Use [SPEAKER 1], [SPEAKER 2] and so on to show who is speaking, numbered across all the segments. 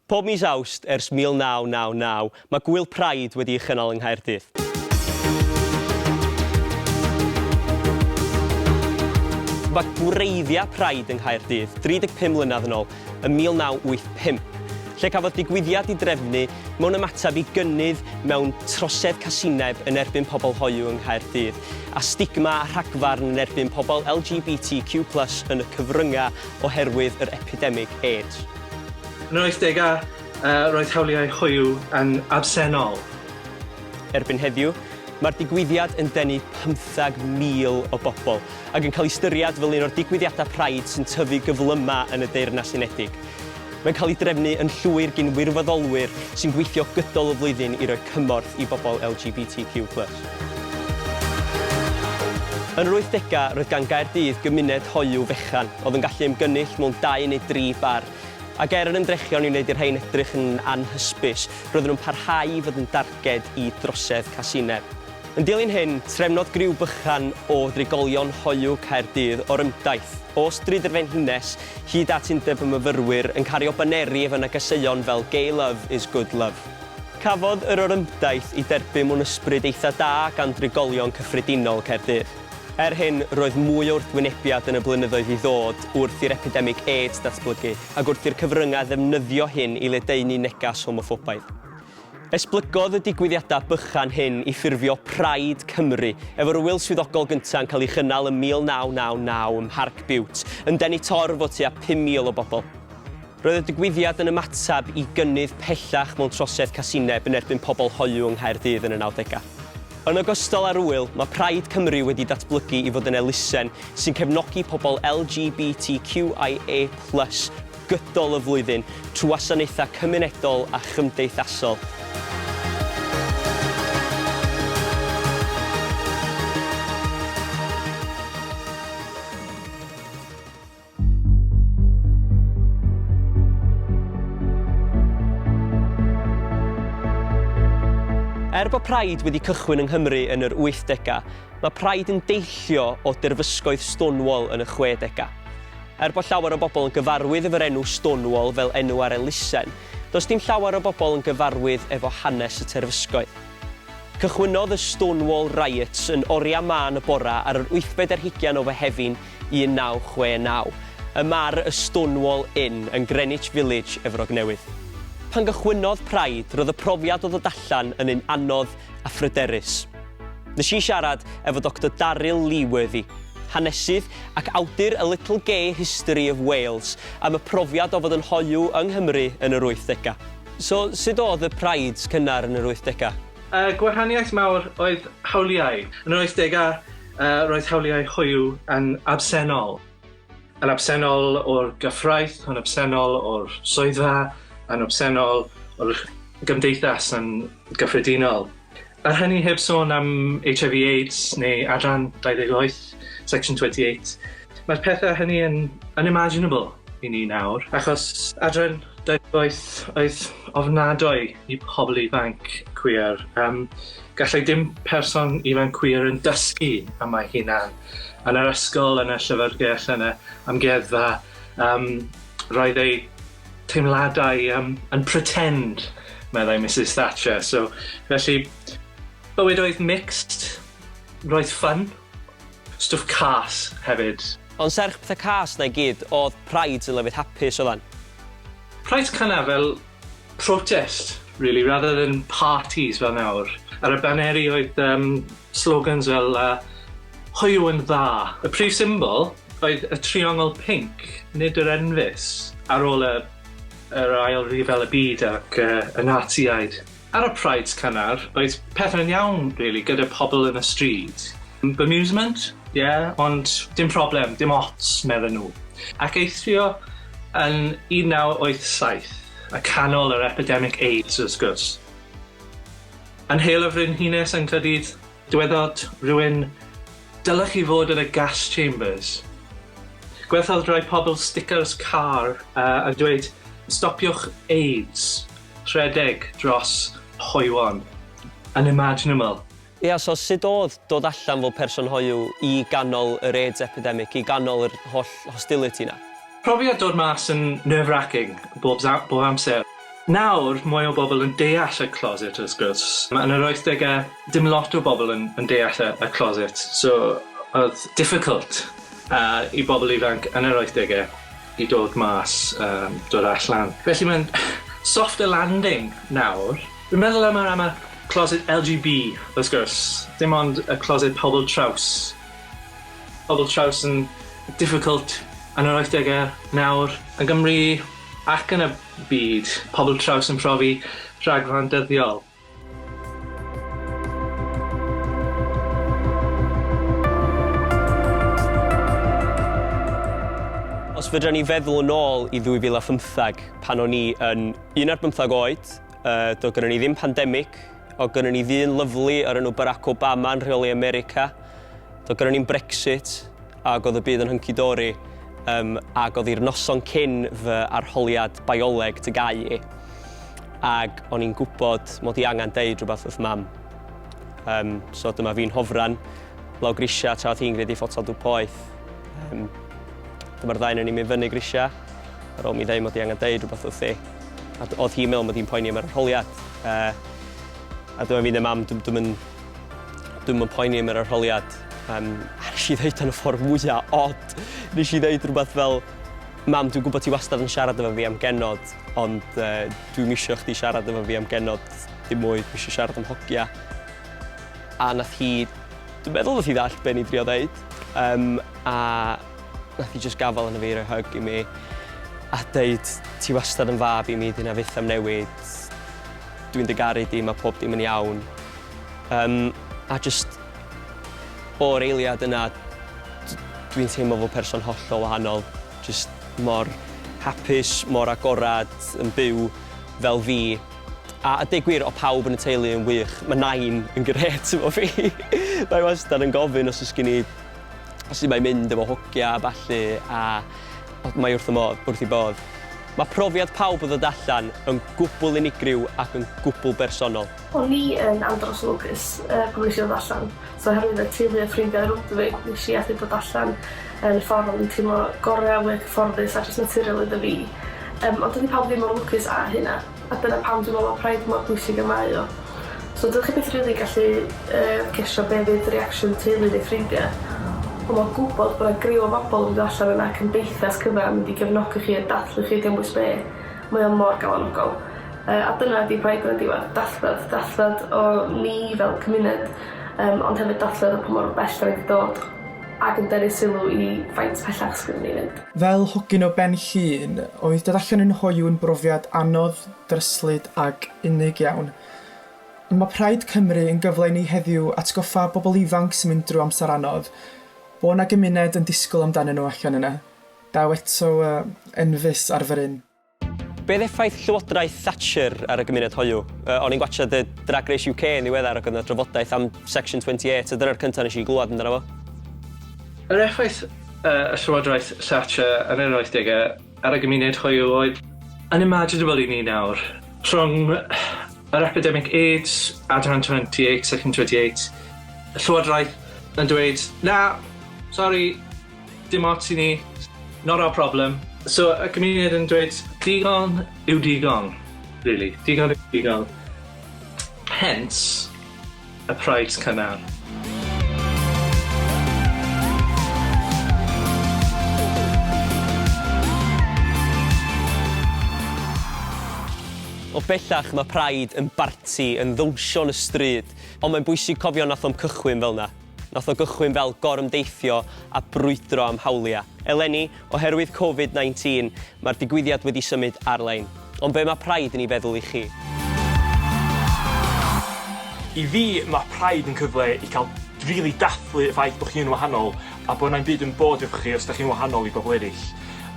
[SPEAKER 1] Pob mis Awst ers 1999, mae Gŵyl Pride wedi'i chynnal yng Nghaerdydd. Mae gwreiddiau Pride yng Nghaerdydd 35 mlynedd yn ôl, ym 1985, lle cafodd digwyddiad ei drefnu mewn ymateb i gynnydd mewn trosedd casineb yn erbyn pobl hoyw yng Nghaerdydd, a stigma a rhagfarn yn erbyn pobl LGBTQ plus yn y cyfryngau oherwydd yr epidemig AIDS.
[SPEAKER 2] Yn yr wythdegau, roedd hawliau hoyw yn absennol.
[SPEAKER 1] Erbyn heddiw, mae'r digwyddiad yn denu 15,000 o bobl ac yn cael ei ystyried fel un o'r digwyddiadau Pride sy'n tyfu gyflyma yn y Deyrnas Unedig. Mae'n cael ei drefnu yn llwyr gin wirfoddolwyr sy'n gweithio gydol y flwyddyn i roi cymorth i bobl LGBTQ plus. Yn yr wythdegau, roedd gan Gaerdydd gymuned hoyw fechan oedd yn gallu ymgynnull mewn dau neu dri bar Ac er yr ymdrechion i wneud i'r rhain edrych yn anhysbys, roedden nhw'n parhau i fod yn darged i drosedd casineb. Yn dilyn hyn, trefnodd griw bychan o drigolion hoyw Caerdydd orymdaith o Stryd y Frenhines hyd at Undeb y Myfyrwyr yn cario baneri efo negeseuon fel Gay love is good love. Cafodd yr orymdaith ei derbyn mewn ysbryd eitha da gan drigolion cyffredinol Caerdydd. Er hyn, roedd mwy o wrthwynebiad yn y blynyddoedd i ddod wrth i'r epidemig AIDS ddatblygu ac wrth i'r cyfryngau ddefnyddio hyn i ledaenu neges homoffobaidd. Esblygodd y digwyddiadau bychan hyn i ffurfio Pride Cymru, efo'r ŵyl swyddogol gyntaf yn cael ei chynnal ym 1999 ym Mharc Bute, yn denu torf o tua 5,000 o bobl. Roedd y digwyddiad yn ymateb i gynnydd pellach mewn trosedd casineb yn erbyn pobl hoyw yng Nghaerdydd yn y nawdegau. Yn ogystal â'r ŵyl, mae Pride Cymru wedi datblygu i fod yn elusen sy'n cefnogi pobl LGBTQIA plus gydol y flwyddyn trwy wasanaethau cymunedol a chymdeithasol. Er bod Pride wedi cychwyn yng Nghymru yn yr wythdegau, mae Pride yn deillio o derfysgoedd Stonewall yn y chwedegau. Er bod llawer o bobl yn gyfarwydd efo'r enw Stonewall fel enw ar elusen, does dim llawer o bobl yn gyfarwydd efo hanes y terfysgoedd. Cychwynnodd y Stonewall Riots yn oriau mân y bora ar yr wythfed ar hugain o Fehefin 1969, ym mar y Stonewall Inn yn Greenwich Village, Efrog Newydd. Pan gychwynnodd Pride, roedd y profiad o ddod allan yn un anodd a phryderus. Nes i siarad efo Doctor Daryl Leeworthy, hanesydd ac awdur A Little Gay History of Wales, am y profiad o fod yn hoyw yng Nghymru yn yr wythdegau. So, sut oedd y Prides cynnar yn yr wythdegau?
[SPEAKER 2] Y gwahaniaeth mawr oedd hawliau. Yn yr wythdegau, Roedd hawliau hoyw yn absennol. Yn absennol o'r gyfraith, yn absennol o'r swyddfa, yn absennol o'r gymdeithas yn gyffredinol. A hynny heb sôn am HIV AIDS neu adran 28, Section 28. Mae'r pethau hynny yn unimaginable i ni nawr, achos adran 28 oedd ofnadwy i pobl ifanc queer. Um, gallai dim person ifanc queer yn dysgu am ei hunan. Yn yr ysgol, yn y llyfrgell, yn y amgueddfa, um, roedd ei teimladau um, yn pretend, meddai Mrs Thatcher. So, felly, bywyd oedd mixed, roedd fun, stwff cas hefyd.
[SPEAKER 1] Ond serch pethau cas 'na i gyd, oedd Prides yn lefydd hapus, oeddan?
[SPEAKER 2] Prides cynnar fel protest really rather than parties fel nawr. Ar y baneri oedd um, slogans fel uh, hoyw yn dda. Y prif symbol oedd y triongl pinc, nid yr enfys, ar ôl y, yr ail ryfel y byd ac uh, y Natsiaid. Ar y Prides cynnar, oedd pethau'n iawn, really, gyda pobl yn y stryd. Bemusement, ie, yeah, ond dim problem, dim ots, medden nhw. Ac eithrio yn 1987, y canol yr epidemic AIDS, wrth gwrs. Yn Heol y Frenhines yng Nghaerdydd, dywedodd rhywun, dylech chi fod yn y gas chambers. Gwerthodd rhai pobl stickers car uh, yn dweud, stopiwch AIDS, rhedeg dros hoywon. Unimaginable.
[SPEAKER 1] Ia, so sut oedd dod allan fel person hoyw i ganol yr AIDS epidemic, i ganol yr holl hostility 'na?
[SPEAKER 2] Profiad dod mas yn nerve-wracking bob bob amser. Nawr, mwy o bobl yn deall y closet wrth gwrs. Yn yr 80au, dim lot o bobl yn, yn deall y, y closet, so oedd difficult uh, i bobl ifanc yn yr 80au i dod mas, um, dod allan. Felly mae'n softer landing nawr. Dwi'n meddwl am yr, am y closet LGB, wrth gwrs. Dim ond y closet pobl traws. Pobl traws yn difficult yn yr 80au, nawr yn Gymru ac yn y byd, pobl traws yn profi rhagfarn dyddiol.
[SPEAKER 1] Os fedra ni feddwl yn ôl i 2015 pan o'n i yn un ar bymthag oed, uh, doedd gynnon ni ddim pandemig, oedd gynnon ni ddyn lyfli o'r enw Barack Obama yn rheoli America, doedd gynnon ni'n Brexit, ac oedd y byd yn hunky-dory, um, ac oedd i'r noson cyn fy arholiad bioleg TGAU i. Ac o'n i'n gwybod mod i angen deud rhywbeth wrth mam. Um, so dyma fi'n hofran, lawr grisia tra oedd hi'n gwneud ei ffoto dŵr poeth. Um, dyma'r ddau yn ni'n mynd fyny grisia, ar ôl mi ddeud mod i angen deud rhywbeth wrth hi. A oedd hi'n meddwl mod i'n poeni am yr arholiad. Uh, a dyma fi'n dweud, mam, dwi'n dwi, dwi Dwi'm yn poeni am yr arholiad. Um, a nes i ddeud yn y ffordd mwyaf odd. Nes i ddeud rhywbeth fel, Mam, dwi'n gwybod ti wastad yn siarad efo fi am genod, ond uh, dwi'm isio chdi siarad efo fi am genod dim mwy, dwi eisiau siarad am hogia. A nath hi, dwi'n meddwl nath hi ddallt be ni drio ddeud, um, a nath hi just gafael yn y fi, rhoi hug i mi, a deud, ti wastad yn fab i mi, dyna fyth am newid, dwi'n dy garu di, mae pob dim yn iawn. Um, a just o'r eiliad yna, dwi'n teimlo fel person hollol wahanol. Just mor hapus, mor agorad, yn byw fel fi. A, a deg gwir, o pawb yn y teulu yn wych. Mae nain yn gret efo fi. Mae wastad yn gofyn os oes gen i sut mae'n mynd efo hogia a ballu, a mae wrth y modd, wrth i bodd. Mae profiad pawb o ddod allan yn gwbl unigryw ac yn gwbl bersonol.
[SPEAKER 3] O'n i yn andros o lwcus yy pan nesh i ddod allan. So oherwydd y teulu a ffrindiau rownd fi nesh i allu dod allan yn y ffordd o'n i'n teimlo gore a mwya cyfforddus a jyst naturiol iddo fi. Yym ond dydi pawb ddim mor lwcus â hynna. A dyna pam dwi'n me'wl ma' Pride mor bwysig a mae o. So dylech chi byth rili gallu yy gesio be' fydd reaction teulu neu ffrindia. On' ma' gwbod bo' 'na griw o bobol yn dod allan yna cymdeithas cyfa yn mynd i gefnogi chi a dathlu chi dim bwys be' mae o mor galonogol. Yy a dyna ydi Pride yn y diwedd, dathliad, dathliad o ni fel cymuned yym ond hefyd dathliad o pa mor bell 'dan ni 'di dod ac yn denu sylw i faint pellach sgynnon ni fynd.
[SPEAKER 4] Fel hogyn o Ben Llŷn, oedd dod allan yn hoyw yn brofiad anodd, dryslyd ac unig iawn. Ond mae Pride Cymru yn gyfle i ni heddiw atgoffa bobl ifanc sy'n mynd drwy amser anodd, bo' 'na gymuned yn disgwyl amdanyn nhw allan yna. Daw eto enfys ar fryn.
[SPEAKER 1] Be oedd effaith llywodraeth Thatcher ar y gymuned hoyw? Uh, o'n i'n gwachod y Drag Race UK yn ddiweddar ac oedd yna drafodaeth am Section 28, a dyna'r cyntaf nes i glwad amdano fo.
[SPEAKER 2] Yr effaith uh, y llywodraeth Thatcher yn yr 80au ar y gymuned hoyw oedd unimaginable i ni nawr. Rhwng yr epidemic AIDS, Adran 28, Section 28, y llywodraeth yn dweud, na, sorry, Dim ots i ni. Not our problem. So y gymuned yn dweud digon yw digon, really. Digon yw digon. Hence, y Prides cynnar.
[SPEAKER 1] O bellach mae Pride yn barti, yn ddawnsio yn y stryd, ond mae'n bwysig cofio nath o'm cychwyn fel 'na. Nath o gychwyn fel gorymdeithio a brwydro am hawlia. Eleni, oherwydd Covid 19, mae'r digwyddiad wedi symud ar-lein. Ond be mae Pride yn ei feddwl i chi?
[SPEAKER 5] I fi, mae Pride yn cyfle i cael rili dathlu y ffaith bod chi'n wahanol a bod na'm byd yn bod efo chi os 'dach chi'n wahanol i bobl eraill.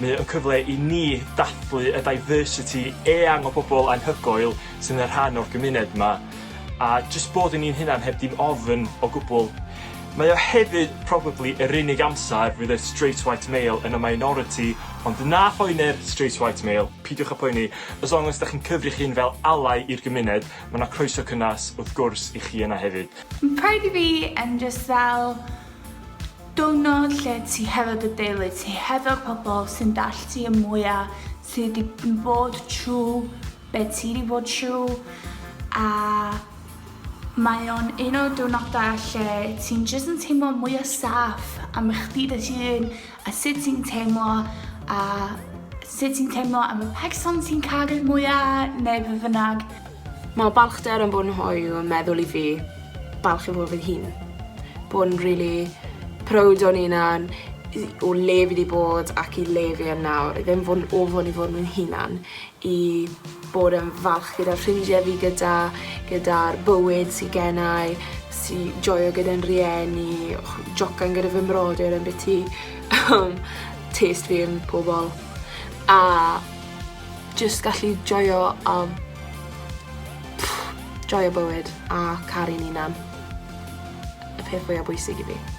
[SPEAKER 5] Mae o'n cyfle i ni dathlu y diversity eang o bobl anhygoel sydd yn rhan o'r gymuned 'ma. a jyst bod yn ni'n hunan heb dim ofn o gwbl. Mae o hefyd probably yr unig amser fydd y straight white male yn y minority ond na phoener straight white male, peidiwch â poeni, as long as 'dach chi'n cyfri'ch hun fel ally i'r gymuned, ma' 'na croeso cynnas wrth gwrs i chi yna hefyd.
[SPEAKER 6] Mae Pride i fi yn jyst fel diwrnod lle ti hefo dy deulu, ti hefo'r pobl sy'n dallt ti y mwya, sydd 'di bod trwy. be ti 'di bod trw a mae o'n un o'r diwrnodau lle ti'n jyst yn teimlo mwy o saff am chdi dy hun a sut ti'n teimlo a sut ti'n teimlo am y person ti'n caru mwya neu be bynnag.
[SPEAKER 7] Mae balchder yn bod yn hoyw yn meddwl i fi balch i fod fy hun. Bod yn really proud o'n hunan, o le fi 'di bod ac i le fi yn nawr. I ddim fod yn ofon i fod yn hunan, i bod yn falch gyda'r ffrindiau fi gyda, gyda'r bywyd sy gennai, sy joio gyda'n rieni, jocan gyda fy mrodyr yn biti taste fi yn pobl. A jyst gallu joio a joio bywyd a caru'n hunan. Y peth fwyaf bwysig i fi.